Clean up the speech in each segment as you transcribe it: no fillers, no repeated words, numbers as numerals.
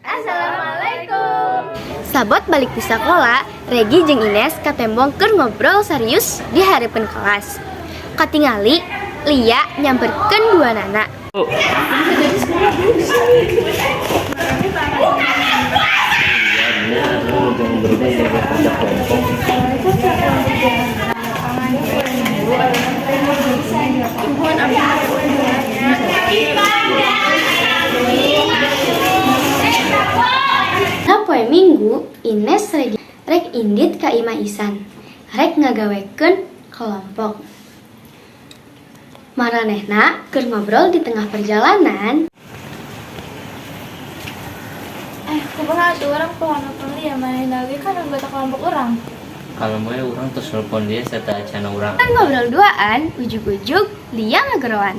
Assalamualaikum. Sabot balik di sekolah, Regi jeung Ines katembong keur ngobrol serius di hareupeun kelas. Katingali, Lia nyamperkeun duanana. Nah, poe Minggu, Ines Regi rek indit ka imah Isan. Rek ngagawekeun kelompok. Maranehna keur ngobrol di tengah perjalanan. Eh, kumaha atuh urang poho nelpon Lia, manehna ge kan anggota kelompok urang. Kalau mau ya urang terus telepon dia serta acana urang. Kan ngobrol duaan, ujug-ujug Lia ngageroan.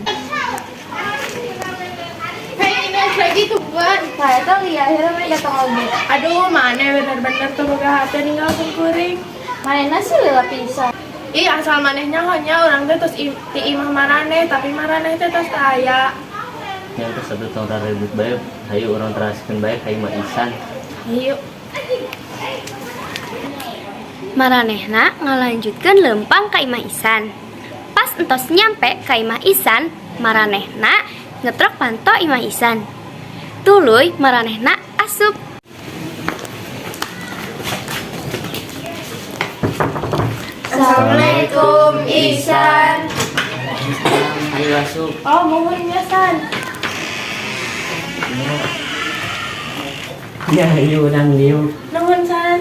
Hei Ines, lagi tungguan. Tah, eta Lia akhirnya maneh datang oge. Aduh, maneh bener-bener teu boga hate ninggalkeun kuring. Manehna sih lila pisan. Ih, asal maneh nyaho nya urang teh tos ti imah maraneh, tapi maraneh teh tos teu aya. Yang terus satu tahun ribut bae, hayu urang teraskeun bae ka imah Isan. Ayo. Maranehna ngalanjutkeun leumpang ka imah Isan. Pas entos nyampe ka imah Isan, maranehna ngetrok panto imah Isan. Tuluy maranehna asup. Assalamualaikum, Isan. Ayo asup. Oh, mohon ya, San. Ya, ayo urang dieu. Nuhun, San.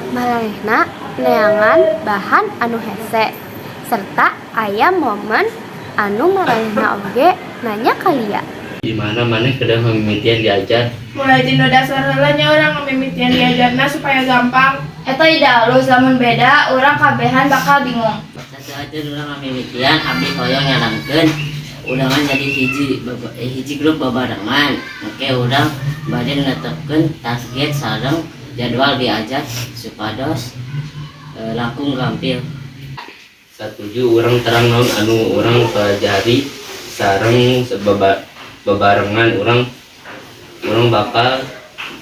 Maranehna neangan bahan anu hese serta aya momen anu maranehna oge nanya ka Lia. Di mana maneh kedah mimitian diajar? Mulai ti nu dasar heula nya urang ngamimitian diajarna supaya gampang. Eta ide alus, lamun beda urang kabehan bakal bingung. Satu urang ngamimitian, abdi hoyong nyarankeun ulangan jadi hiji grup babarengan. Oke, urang bade netepkeun target sareng jadwal diajar supados langkung gampil. Satuju, urang terang naon anu urang pelajari sareng bebarengan urang urang bakal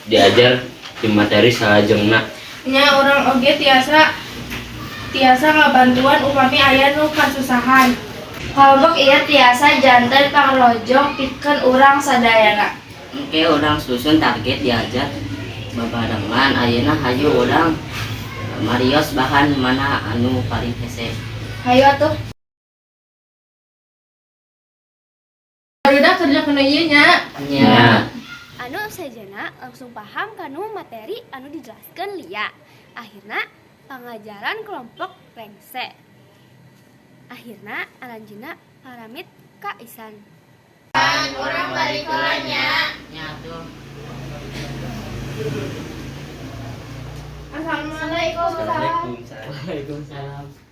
diajar di materi salajengna. Nya, urang oge tiasa tiasa ngabantuan upami aya nu kasusahan. Kelompok ieu tiasa janten pangrojong pikeun urang sadayana. Oke, urang susun target diajar babarengan. Ayeuna hayu urang marios bahan mana anu paling hese. Hayu atuh. Barudak kerja kana ieu nya. Nya. Anu sejena langsung paham kanu materi anu dijelaskan Lia. Akhirna pangajaran kelompok rengse. Akhirna aranjeunna paramit ka Isan. Urang balik heula nya. Nya atuh. Assalamualaikum. Assalamualaikum. Waalaikumsalam.